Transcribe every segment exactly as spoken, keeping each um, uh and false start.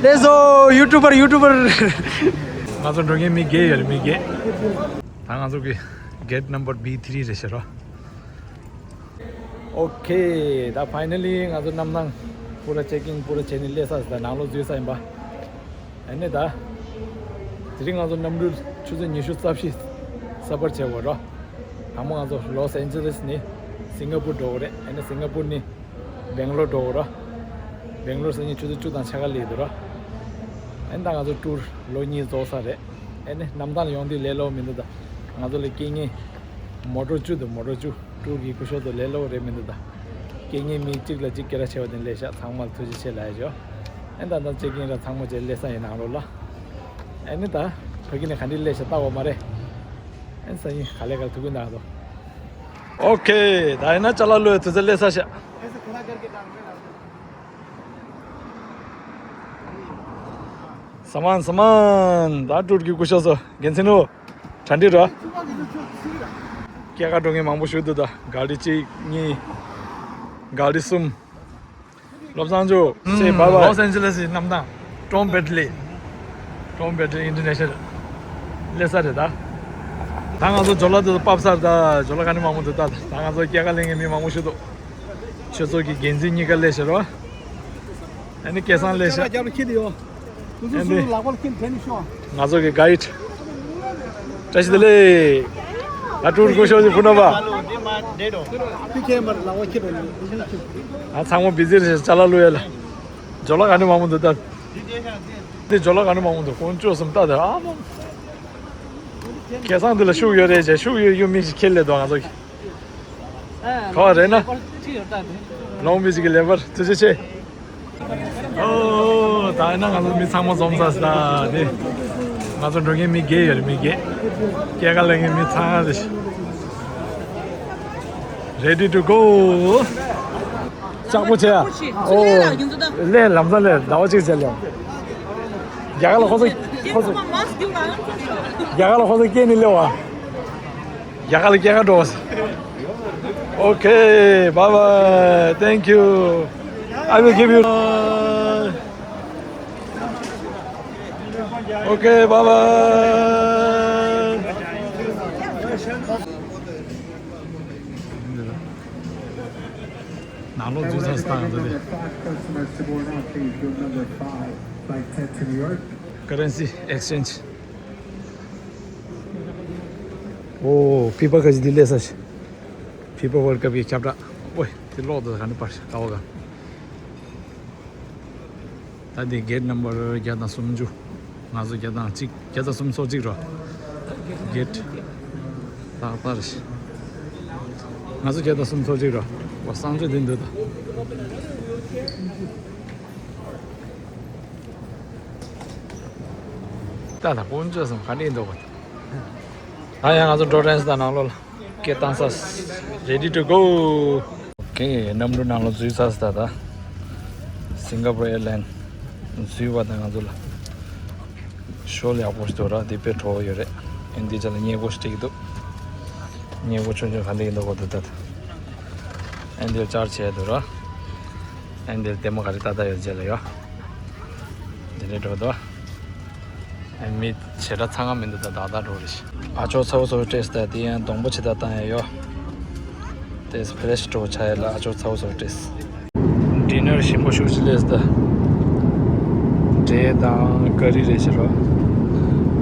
ལེགས་སོ་ཡུ་ཊུབ་པར་ཡུ་ཊུབ་པར། ང་ཚོ་འགྲོ་མཁན་མི་བརྒྱད་ཡོད་རེད། མི་བརྒྱད། ད་ང་ཚོ་གི་གེཊ་ནམ་བར་བི་ཐི་རི་རེད་ཤག་ར། ཨོ་ཁེ། ད་ཕའི་ནལ་ལི་ང་ཚོ་གནམ་ཐང་པུ་ར་ཅེག་ཨིན་པུ་ར་བྱས་ནས་སླེབས་ཚར་ཟིན། ད་ནང་ལོགས་འཛུལ་ཚར་ཡིན་པ། ཨ་ནི་ད། དེ་རིང་ང་ཚོ་གནམ་གྲུ་ཆུ་ཚོད་ཉི་ཤུ་རྩ་བཞི་སྤར་བྱས་ཡོད་ར། དང་པོ་ང་ཚོ་ལོས་ཨན་ཇེ་ལེས་ནས་སིང་ག་པུར་འགྲོ་གི་རེད། ཨ་ནི་སིང་ག་པུར་ནས་སྦེང་ལོར་འགྲོ་གི་ར། སྦེང་ལོར་སང་ཉིན་ཆུ་ཚོད་བཅུ་དང་ཕྱེད་ཀ་སླེབས་འདུག་ར། ཨ་ནི་ད་ང་ཚོ་ཊུར་ལོ་གཉིས་རྫོགས་ཚར་རེད། ཨ་ནི་གནམ་ཐང་ལ་ཡོང་དུས་ལས་སླ་པོ་མི་འདུག་ད་ང་ཚོ་ལ་རྐྱེན་ངན་མོ་ཊོ་བཅུ་འདུག་མོ་ཊོ་བཅུ། ཊུར་གྱི་སྐུ་ཞབས་ཚོ་ལས་སླ་པོ་རེད་མི་འདུག་ད་རྐྱེན་ངན་མི་གཅིག་ལ་གཅིག་སྐད་གྲགས་ཆེ་བ་དེ་སླེབས་ཤག་ཚང་མར་ཐུགས་རྗེ་ཆེ་ལབ་ཡ་ཅིག་ཨ་ནི་ད་ལྟ་ཅེག་ཨིན་ར་ཚང་མ་བྱས་སླེབས་ས་ཡིན་ནང་ལོགས་ལ། ཨ་ནི་ད་ཕ་གི་ནས་ག་འདྲས་སླེབས་ཤག་ལྟ་དགོས་མ་རེད། ཨ་ནི་སང་ཉིན་ག་ལེ་ག་ལེ་ཐུག་གི་འདུག་ཨོ་ཁེ། ད་ཡིན་ན་ཅ་ལག་བླུག་ཡའི་དུས་ཚོད་སླེབས་ཚར་ཤག་སྨན་སྨན། ད་ཊུར་གྱི་སྐུ་ཞབས་ཚོ་འགན་འཛིན་ནོ། གྲ་སྒྲིག་རོགས། སྐྱེལ་ག་འགྲོ་མཁན་མང་པོ་ཞིག་འདུག་ད་ག་རི་གཅིག་གཉིས། ག་རི་གསུམ། བློ་བཟང་ཇོ། ཨུམ། ལོས་ཨན་ཇེ་ལེས་ཀྱི་གནམ་ཐང་། ཊོམ་བྷེ་ཌི་ལི། ཊོམ་བྷེ་ཌི་ལི་ཨིན་ཊར་ནེ་ཤ་ནལ། སླེབས་ཚར་རེད་ད། ད་ང་ཚོ་ཇོ་ལ་དེ་ཚོ་ཕབ་ཚར་ད། ཇོ་ལ་ག་ནས་མང་པོ་འདུག་ད། ད་ང་ཚོ་སྐྱེལ་ག་སླེབས་མཁན་མི་མང་པོ་ཞིག་འདུག་ཆོས་ཚོགས་ཀྱི་འགན་འཛིན་གཉིས་ཀ་སླེབས་ཤག་རོ། ཨ་ནི་སྐལ་བཟང་སླེབས་ཤག་རྒྱབ་ལ་ཁྱེར་ཏེ་ཡོད། སུ་སུ་ཨ་ནི་སུ་ལག་པ་ལ་ཁྱེར་དྲན་ནས་ཤོག་ང་ཚོ་གི་གྷའིཌ། བཀྲ་ཤིས་བདེ་ལེགས། ང་ཊུར་སྐུ་ཞབས་ཀྱི་བུ་ནོ་བ། ཕི་ཁེ་མར་ལག་པ་ཁྱེར་རོགས་གནང་། ང་ཚང་མ་བི་ཛི་རེད། ཅ་ལག་བླུག་ཡ་ལ། ཇོ་ལ་ག་ནས་མང་པོ་འདུག་ད། འདི་ཇོ་ལ་ག་ནས་མང་པོ་འདུག་དཀོན་མཆོག་གསུམ་ལྟ་དེ་ཨ་མ། སྐལ་བཟང་འདི་ལ་ཤུགས་ཡོད་རེད་ཅེས་ཤུགས་ཡོད་ཡོད་མི་ཞིག་ཁྱེར་སླེབས་འདུག་ང་ཚོ་གི་ག་བ་རེད་ན། ལོང་མི་ཞིག་གི་ལེ་བར་ཐུགས་རྗེ་ཆེ། ཨོ། ད་ཡིན་ན་ང་ཚོ་མི་ཚང་མ་འཛོམས་ཚར་ད་དེ། ང་ཚོ་འགྲོ་མཁན་མི་བརྒྱད་ཡོད་རེད། མི་བརྒྱད། སྐྱེལ་ག་སླེབས་མཁན་མི་ཚང་མ་རེད། Ready to go. ལྕགས་པོ་བྱས་ཨ། ཨོ། ལས་ལམ་སང་ལས་ཟླ་བ་གཅིག་བྱས་ལས། རྒྱ་གར་ལ་ཁོ་ཚོ་ཁོ་ཚོ། རྒྱ་གར་ལ་ཁོ་ཚོ་སྐྱེལ་ནས་སླེབས་པ། རྒྱ་གར་ལ་སྐྱེལ་ག་འགྲོ་བ། Okay, bye bye. Thank you. I will give you. Okay, bye bye. ནང་ལོགས་འཛུལ་ཚར་སོང་ད་ང་ཚོ་དེ། Currency exchange. ཨོ། ཕི་ཕ་ཁ་ཅིག་འདི་སླེབས་ས་ཞིག་ཕི་ཕ་ཝརལ་ཌི་ཀབ་ཀྱི་ཁྱབ་བསྒྲགས། ཨོའི། དེ་ལོག་འདུག་ག་ནས་པར་ཞིག་ཀ་བ་ག་ད་འདི་གེཊ་ནམ་བར་བརྒྱ་དང་སུམ་ཅུ། ང་ཚོ་བརྒྱ་དང་གཅིག་བརྒྱ་དང་སུམ་ཅུ་སོ་གཅིག་རོ། གེཊ། ལྷག་པར། ང་ཚོ་བརྒྱ་དང་སུམ་ཅུ་སོ་གཅིག་རོ། བ་གསང་སྤྱོད་འདི་འདུག་ད། ད་ད་དཀོན་མཆོག་གསུམ་ག་འདྲས་འདུག་གོ། ད་ཡང་ང་ཚོ་འགྲོ་རན་སོང་ད་ནང་ལོགས་ལ། སྐད་བཏང་ས། Ready to go. Okay, གནམ་གྲུ་ནང་ལ་འཛུལ་ཚར་སོང་ད། ད་སིང་ག་པུར་ཨེར་ལའིན་འཛུལ་བ་དང་ང་ཚོ་ལ་ཤོ་ལ་ཡག་པོ་ཞིག་འདུག་ར། དེ་དཔེ་བྲོ་བོ་ཡོད་རེད། ཨེ་འདི་ཅག་ལ་སྙེ་གོ་ཞིག་སྤྲད་ཀྱི་འདུག་སྙེ་གོ་ཆུང་ཆུང་ག་འདྲ་ཡིན་འདུག་གོ། ད་ད་ཨེ་འདིར་བཅར་བྱས་འདུག་ར། ཨེ་འདིར་ལྟད་མོ་ག་རེ་ལྟ་ལྟ་ཡོད་རྗེས་ལ་ཡོད། འདི་ནས་འགྲོ་འདུག་ཨེ་མི་ཞེ་དྲག་ཚང་ང་མི་འདུག་ད་ད་ད་འགྲོ་རེད། ཨ་ཅོ་ཚ་བོ་ཚོ་སྤྲད་སྟེ་དེ་ཡང་སྡོང་པོ་ཆེ་ད་བཏང་ཡ་ཡོད། དེ་ཕེ་རེ་ཤི་འགྲོ་ཆ་ཡ་ལ་ཨ་ཅོ་ཚ་བོ་ཚོ་སྤྲད། ཌི་ནར་ཞིམ་པོ་ཤུགས་ཅིག་སླེབས་ད། འབྲས་དང་ཀ་རི་རེ་ཞིག་རོ།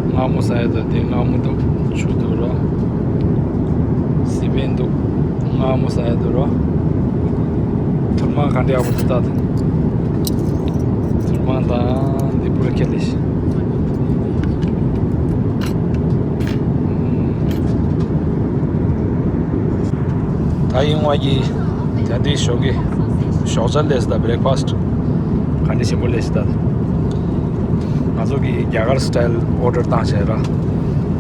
མངར་མོ་ཟ་ཡ་འདུག་དེ་མངར་མོ་འདུག་ཆུ་འདུག་རོ། སི་པན་འདུག་མངར་མོ་ཟ་ཡ་འདུག་རོ། ཐུར་མ་ག་འདྲ་ཡག་པོ་འདུག་ད། ཐུར་མ་དང་འདི་པུ་ར་ཁེ་ལེ་ཤི། ད་ཡིན་བ་གི་ད་འདི་ཞོགས་ཀྱི་ཞོགས་ཇ་སླེབས་ད། བྷི་རེག་ཕ་སི་ཊི་ག་འདྲ་ཞིམ་པོ་སླེབས་ད། ང་ཚོ་གི་རྒྱ་གར་སི་ཊལ་ཨོ་ཌར་བཏང་བྱས་ར།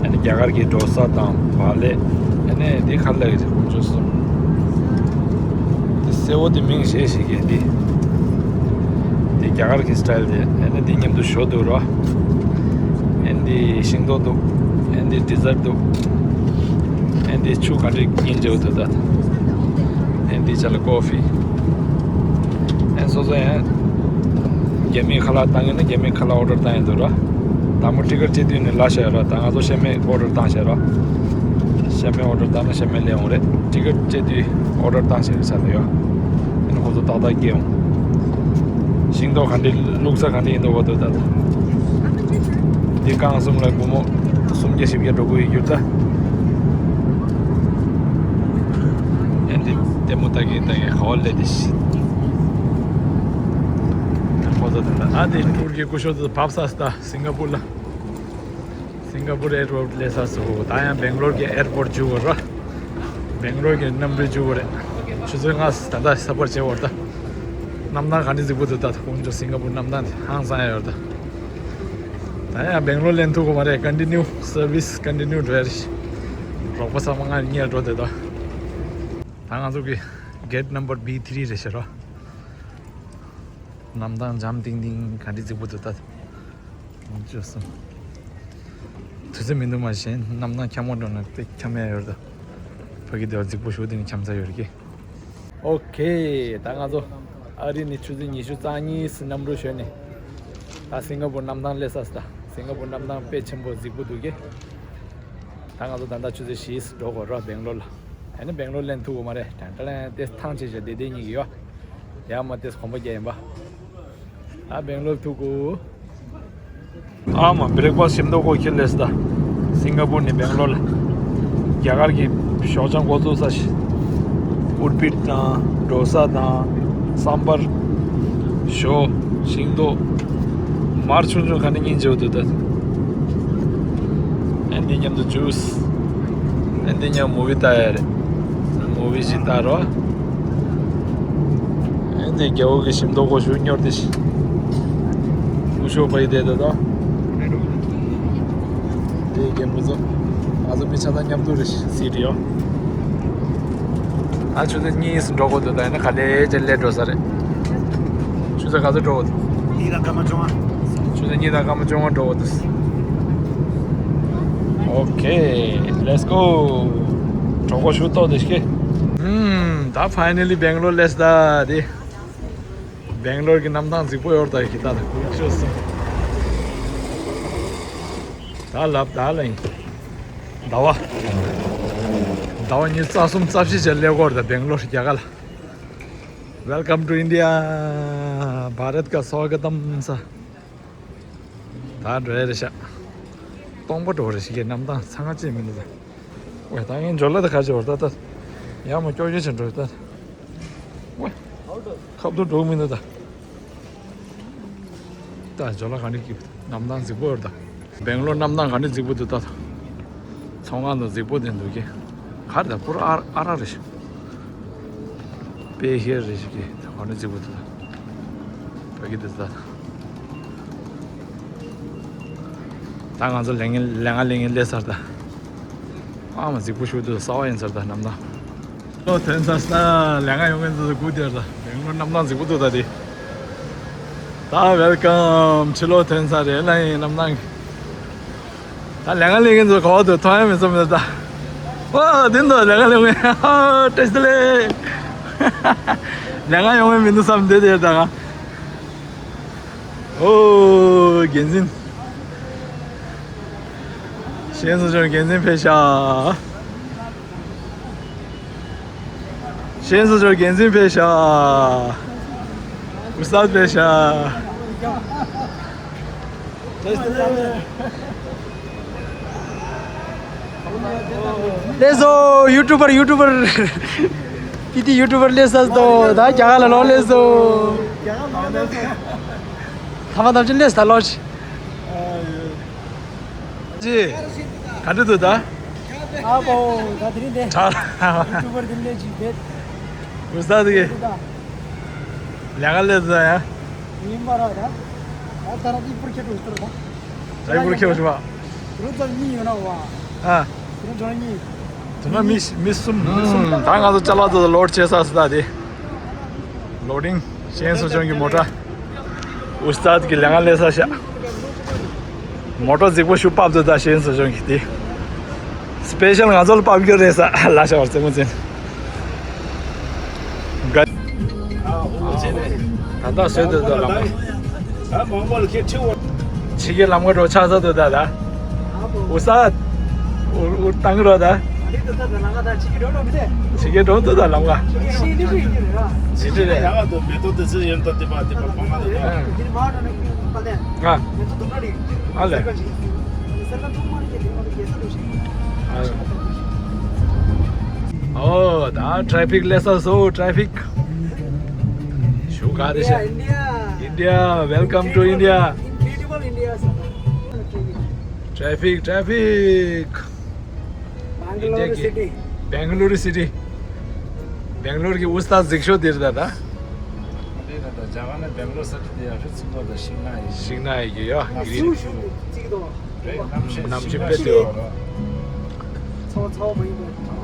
ཨ་ནི་རྒྱ་གར་གྱི་ཌོ་ས་དང་བག་ལེབ། ཨ་ནི་འདི་ག་ལ་ཡོད་དེ་ཁོང་ཚོ་གསུམ། འདི་སེར་བོ་དེ་མིང་གཞན་ཞིག་གི་འདི། འདི་རྒྱ་གར་གྱི་སི་ཊལ་དེ། ཨ་ནི་འདི་མཉམ་དུ་ཞོ་འདུག་ར། ཨ་ནི་འདི་ཤིང་ཏོག་འདུག་ཨ་ནི་འདི་ཌི་ཛར་འདུག་ཨ་ནི་འདི་ཆུ་ག་འདྲ་སྙིང་རྗེ་པོ་འདུག་ད། ཨ་ནི་འདི་ཅ་ལག་ཀོ་ཕི། ཨ་ནི་སོ་སོ་ཡང་། རྒྱ་མིའི་ཁ་ལག་བཏང་གི་ན་རྒྱ་མིའི་ཁ་ལག་ཨོ་ཌར་བཏང་ཡིན་འདུག་ར། དང་པོ་ཊི་ཀེཊ་བཅད་དུས་ནས་ལ་ཤ་ཡོད་ར། ད་ང་ཚོ་ཤ་མེད་ཨོ་ཌར་བཏང་ཤག་ར། ཤ་མེད་ཨོ་ཌར་བཏང་ན་ཤ་མེད་ལེན་འོང་རེད། ཊི་ཀེཊ་བཅད་དུས་ཨོ་ཌར་བཏང་ཤག་རེད་ས་ལ་ཡོད། ཨ་ནི་ཁོ་ཚོ་ཏག་ཏག་སྐྱེལ་འོང་། ཤིང་ཏོག་ག་འདྲ་བླུགས་ས་ག་འདྲ་ཡིན་འདུག་གོ་འདུག་ད། འདི་རྐང་གསུམ་ལ་སྒོར་མོ་སུམ་བརྒྱ་བཞི་བརྒྱ་འགྲོ་གི་ཡོད་རྒྱུ་ད། ཨ་འདི་ལྟད་མོ་ལྟ་གིན་ལྟ་གིན་ག་བ་སླེབས་ཏེ་ཤི། ཁོ་ཚོ་ད་ལྟ་ཨ་འདི་ཊུར་གྱི་སྐུ་ཞབས་ཚོ་བབས་ས་ད་སིང་ག་པུར་ལ། སིང་ག་པུར་ཨེར་པོར་ཊི་སླེབས་ས་སུ་ད་ཡང་སྦེང་ལོར་གྱི་ཨེར་པོར་ཊི་བརྒྱུད་པ་ར། སྦེང་ལོར་གྱི་གནམ་གྲུ་བརྒྱུད་པ་རེད། ཆུ་ཚོད་ལྔ་ད་ལྟ་ས་པར་བྱེད་བར་ད། གནམ་ཐང་ག་འདྲ་རྫིག་པོ་འདུག་ད་ཁོང་ཚོ་སིང་ག་པུར་གནམ་ཐང་དེ་ཧང་སང་ཡ་ཡོད་ད། ད་ཡང་སྦེང་ལོར་ལེན་ཐུབ་ཀྱི་མ་རེད། ཀོན་ཊི་ནིའུ་སར་བིས་ཀོན་ཊི་ནིའུ་འགྲོ་ཡ་རེད། རོགས་པ་ཚང་མ་ང་གཉིས་འགྲོ་བསྡད་ད། ད་ང་ཚོ་གི་གེ་ཊི་ནམ་བར་བི་ཐི་རི་རེད་ཤག་ར། གནམ་ཐང་འཇམ་ཐིང་ཐིང་ག་འདྲ་རྫིག་པོ་འདུག་ད། ཅོ་སོང་། དུས་ཚོད་མི་འདུག་མ་གཞན་གནམ་ཐང་འཁྱམ་མོ་འགྲོ་ན་དཔེ་འཁྱམ་ཡ་ཡོད་ད། ཕ་གི་དེ་བ་རྫིག་པོ་ཞུ་དེ་ནི་འཁྱམ་ས་ཡོད་རེད་ཀི། ཨོ་ཁེ། ད་ང་ཚོ་ཨ་རི་ནས་ཆུ་ཚོད་ཉི་ཤུ་རྩ་གཉིས་གནམ་གྲུ་བཞོན་ནས། ད་སིང་ག་པུར་གནམ་ཐང་སླེབས་ས་ད། སིང་ག་པུར་གནམ་ཐང་དཔེ་ཆེན་པོ་རྫིག་པོ་འདུག་གི། ད་ང་ཚོ་ད་ལྟ་ཆུ་ཚོད་བཞི་འགྲོ་དགོས་ར་སྦེང་ལོར་ལ། ཨ་ནི་སྦེང་ལོར་ལེན་ཐུབ་ཀྱི་མ་རེད། དྲན་དྲན་ལན་ཏེ་ཐང་ཆད་བྱས་བསྡད་བསྡད་གཉིས་ཀྱི་ཡོད། ཡ་མ་ཏེ་གོམ་པ་རྒྱག་ཡིན་པ། ཨ་སྦེང་ལོར་ཐུག་གོ། ཨ་མ་བྷེ་རེག་ཕ་སི་ཞིམ་མདོག་ཁོ་ཁྱེར་སླེབས་ད། སིང་ག་པུར་ནས་སྦེང་ལོར་ལ། རྒྱ་གར་གྱི་ཞོགས་ཇ་འགོ་བཙུགས་ས་ཞིག་ཨུར་པིཊ་དང་། ཌོ་ས་དང་། སམ་བར། ཞོ། ཤིང་ཏོག་མར་ཆུང་ཆུང་ག་ནས་སྙིང་རྗེ་པོ་འདུག་ད། ཨ་འདི་མཉམ་དུ་ཇུས། ཨ་འདི་མཉམ་མུ་བི་ལྟ་ཡ་རེད། མུ་བི་ཞིག་ལྟ་རོགས། ཨ་འདི་རྒྱ་བོ་གི་ཞིམ་མདོག་ཁོ་ཞུ་སྙོར་དེ་ཞིག་སྐུ་ཞོགས་པ་ཡི་དེ་ད་ད། དེ་རྒན་པོ་ཚོ། ང་ཚོ་མི་ཆ་ཚང་མཉམ་དུ་རེ་སི་ཊི་ཡོད། ཨ་ཆུ་ཚོད་གཉིས་སུ་འགྲོ་དགོས་འདུག་ད་ཡིན་ན་ག་ལེ་ཅན་ལས་འགྲོ་ས་རེད། ཆུ་ཚོད་ག་ཚོད་འགྲོ་དགོས་འདུག་གཉིས་དང་སྐར་མ་བཅོ་ལྔ། ཆུ་ཚོད་གཉིས་དང་སྐར་མ་བཅོ་ལྔ་འགྲོ་དགོས་འདུག་ཨོ་ཁེ། ལེ་ཊི་སི་གོ། གྲོགས་པོ་ཞུ་ཏོ་དེ་ཤི། ཧུམ། ད་ཕའི་ནལ་ལི་སྦེང་ལོར་སླེབས་ད་དེ། སྦེང་ལོར་གྱི་གནམ་ཐང་རྫིག་པོ་ཡོད་ད་ཡི་ད་ད་ཁུག་ཤོས་སུ། ད་ལབ་ད་ལ་ཡིན། ཟླ་བ། ཟླ་བ་ཉི་ཤུ་རྩ་གསུམ་རྩ་བཞི་ཅར་ལས་སྐོར་ད་སྦེང་ལོར་རྒྱ་གར་ལ། Welcome to India. བྷ་རད་ཀ་སྭ་ག་ཏམ་ས། ད་འགྲོ་ཡ་རེད་ཤག་སྟོང་པ་འགྲོ་རེད་ཤག་གནམ་ཐང་ཚང་ང་ཅི་མི་འདུག་ད། ཝེ་ད་ངའི་འཇོ་ལ་ད་ག་ཅི་བར་ད་ད། ཡ་མ་ཀྱོག་ཀྱོག་ཅན་འགྲོ་ད། ཝེ། ཁབ་ཏུ་འགྲོ་མི་འདུག་ད། ད་འཇོ་ལ་ག་འདྲ་གི་གནམ་ཐང་རྫིག་པོ་ཡོད་ད། སྦེང་ལོར་གནམ་ཐང་ག་འདྲ་རྫིག་པོ་འདུག་ད། ཚོང་ཁང་དང་རྫིག་པོ་དེ་འདུག་གི། ག་རེ་ད་པུ་ར་ཨ་ཨ་ར་རེད་ཤག་དཔེ་ཤེར་རེ་ཞིག་གིས་ད་ག་ནས་རྫིག་པོ་འདུག་ད་གི་འདུག་ད། ད་ང་ཚོ་ལས་ངན་ལས་ང་ལས་ངན་སླེབས་ཚར་ད། ཨ་མ་རྫིག་པོ་ཞིག་འདུག་གསར་པ་ཡིན་ཚར་ད་གནམ་ཐང་། ལོ་ཐོན་ཚར་ད་ལས་ང་ཡོང་མཁན་ཚོ་སྒུག་བསྡད་ད། སྦེང་ལོར་གནམ་ཐང་རྫིག་པོ་འདུག་ད་དེ། ད་ཝེལ་ཀམ། ཕྱི་ལོགས་ཐོན་ཚར་རེད་ལ་ཡིན་གནམ་ཐང་གི། ད་ལས་ཀ་ལས་མཁན་ཚོ་ག་བ་དུ་མཐོང་ཡ་མེད་བསམ་ཡོད་ད། ཨོ་དེ་འདུག་ལས་ཀ་ལས་མཁན། ཨོ་བཀྲ་ཤིས་བདེ་ལེགས། ལས་ཀ་ཡོང་མཁན་མི་འདུག་བསམ་བསྡད་དེ་ད་ང་། ཨོ་འགན་འཛིན། གཞན་སུ་ཆུང་འགན་འཛིན་ཕེབས་ཤག་གཞན་སུ་ཆུང་འགན་འཛིན་ཕེབས་ཤག་ཨུ་སྟཱད་ཕེབས་ཤག་སླེབས་སོང་། ཡུ་ཊུ་བར། ཡུ་ཊུ་བར། པི་ཊི་ཡུ་ཊུ་བར་སླེབས་ཚར་འདུག་ད་རྒྱ་གར་ལ་ལོག་སླེབས་སོང་། ཐ་མ་ཐམས་ཅད་སླེབས་ད་ལོག་ཅི། ཅི། ག་འདྲ་འདུག་ད། ཨ་བོ། ད་དེ་རིང་དེ། ཡུ་ཊུ་བར་དེ་སླེབས་ཅིག་བེད། ཨུ་སྟཱད་གི། ལས་ཀ་ལས་ཚར་ཡ། ཡིན་པ་ར་ད། ད་ད་ར་ཨི་པུར་ཁྱེར་འགྲོ་ཟེར་ད། ཨི་པུར་ཁྱེར་འགྲོ་བ། རུ་ཙམ་གཉིས་ཡོད་ན་བ། ཨ། རུ་ཙམ་གཉིས། དེ་ན་མི་མི་གསུམ། མི་གསུམ། ད་ང་ཚོ་ཅ་ལག་ཚོ་ལོཌ་བྱེད་ས་སུ་ད་དེ། ལོ་ཌིང་། གཞན་སུ་ཆུང་གི་མོ་ཊ། ཨུ་སྟཱད་ཀྱི་ལས་ཀ་ལས་ས་ཤག་མོ་ཊ་རྫིག་པོ་ཞིག་ཕབ་འདུག་ད་གཞན་སུ་ཆུང་གི་དེ། སི་པེ་ཤལ་ང་ཚོ་ལ་ཕབ་རྒྱུ་རེད་ས་ལ་ཤ་བར་རྩེད་མོ་རྩེན། ད་ལྟ་བཟོས་འདུག་ད་ལམ། ད་མང་པོ་ལ་ཁྱེད་ཁྲིད་འོང་། ཕྱི་རྒྱལ་ལམ་ཁ་འགྲོ་ཆགས་ས་འདུག་ད་ད། འུ་ས། འུ་འུ་བཏང་རོགས་ད། ཕྱི་རྒྱལ་འགྲོ་འདུག་ད་ལམ་ཁ། ཇི་འདྲ་རེད། ཡག་འདུག་མེ་ཏོག་དེ་ཚོ་ཡོད་ད། དེ་པ་དེ་པ་པ་མ་དེ་པ། ཨ་ལེ། ཨ་ལེ། ཨོ་ད་ཊ་རེ་ཕིག་སླེབས་སོང་། ཊ་རེ་ཕིག་ཞུ་ག་དེ་ཤ། India, India. India, welcome to India. Beautiful India, sir. ཊ་རེ་ཕིག་ཊ་རེ་ཕིག Bangalore city. Bangalore city. སྦེང་ལོར་གྱི་དབུས་སྟག་གཟིགས་ཤོག་དེར་ད་ད། འདི་ད་ད་རྒྱ་གར་ནས་སྦེང་ལོར་ས་ཁྲ་དེ་ཡང་ཧྲི་ཚིག་པ་ད་ཤིང་ནགས་ཡིན། ཤིང་ནགས་ཡིན་གྱི་ཡོད། གནམ་གཤིས་གཅིག་ཏོ། རེད། གནམ་གཤིས་གནམ་གཤིས་དཔེ་དེ་ཚོ་ཚ་བ་མ་ཡིན་པ།